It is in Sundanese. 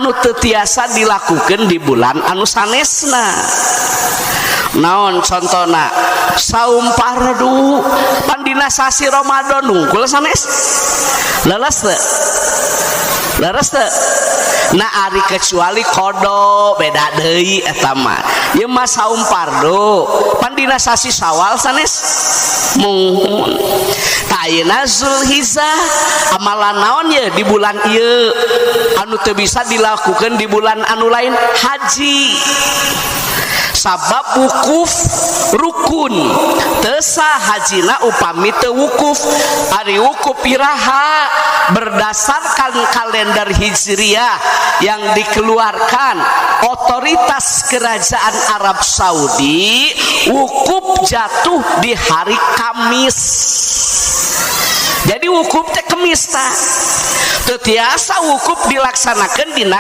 Anu teu tiasa dilakukan di bulan anu sanesna. Naon contona? Saum fardu pan dina sasi Ramadan hungkul, sanes? Leres teu? Leres teu? Nah, ari kecuali qodo beda deui eta mah. Ieu mah saum fardu pan dina sasi Syawal, sanes? Muhun. Tah, ayeuna Zulhijjah, amalan naon ye di bulan ieu anu teu bisa dilakukan di bulan anu lain? Haji. Sabab wukuf rukun, teu sah hajina upami teu wukuf. Ari wukuf iraha? Berdasarkan kalender Hijriah yang dikeluarkan otoritas kerajaan Arab Saudi, wukuf jatuh di hari Kamis. Jadi wukuf teh Kemis. Tah, teu tiasa wukuf dilaksanakan dina